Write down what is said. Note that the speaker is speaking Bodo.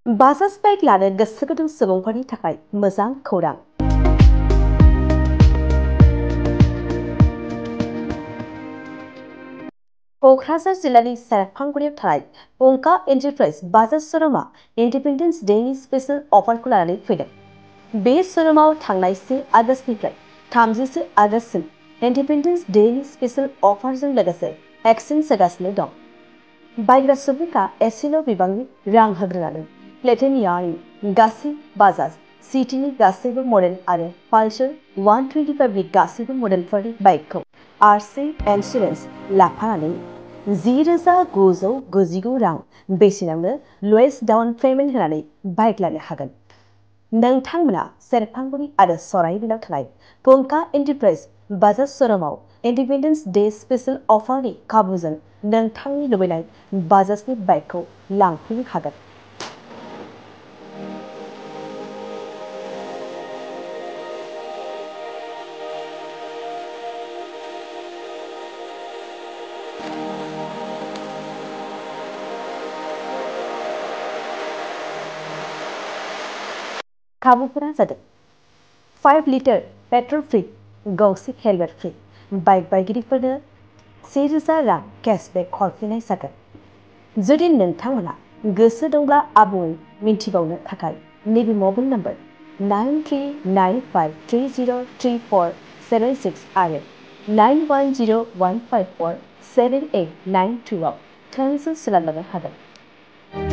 बाजाज बाइक लानो गोसो गुदुं सुबुंफोरनि थाखाय मोजां खौरां। क'क्राझार जिल्लानि सेरफांगुरियाव थानाय पंका एन्टारप्राइज बाजाज श'रुमआ इन्डिपेन्डेन्स डेनि स्पेशल अफारखौ लानानै फैदों। बे श'रुमआव थांनाय 1 आगस्तनिफ्राय 30 आगस्तसिम इन्डिपेन्डेन्स डेनि स्पेशल अफारजों लोगोसे एक्सचेन्ज होगासिनो दं। बायग्रा सुबुंफ्रा एसेल' बिबांनि रां होग्रोनानै प्लेटिनियामनि गासै बाजाज सिटीनि गासैबो मडेल आरो पालसार 125नि गासैबो मडेलफोरनि बाइकखौ आरसि इन्सुरेन्स लाफानानै 10,999 रां बेसेनावनो लवेस्ट डाउन पेमेन्ट होनानै बाइक लानो हागोन। नोंथांमोना सेरफांगुरि आरो सराइबिलाव थानाय पंका एन्टारप्राइज बाजाज श'रुमआव इन्डिपेन्डेन्स डे स्पेशल अफारनि खाबुजों नोंथांनि लुबैनाय बाजाजनि बाइकखौ लांफैनो हागोन। खाबुफोरा जादों 5 लिटार पेट्रल फ्री, गंसे हेलमेट फ्री, बाइक बायगिरिफोरनो 1,000 रां केशबेक हरफिननाय जागोन। जुदि नोंथांमोना गोसो दंब्ला आबुङै मिन्थिबावनो थाखाय नैबे मबाइल नम्बर 9395303476 आरो 9101547892 आव थोंजों सोलायनो हागोन।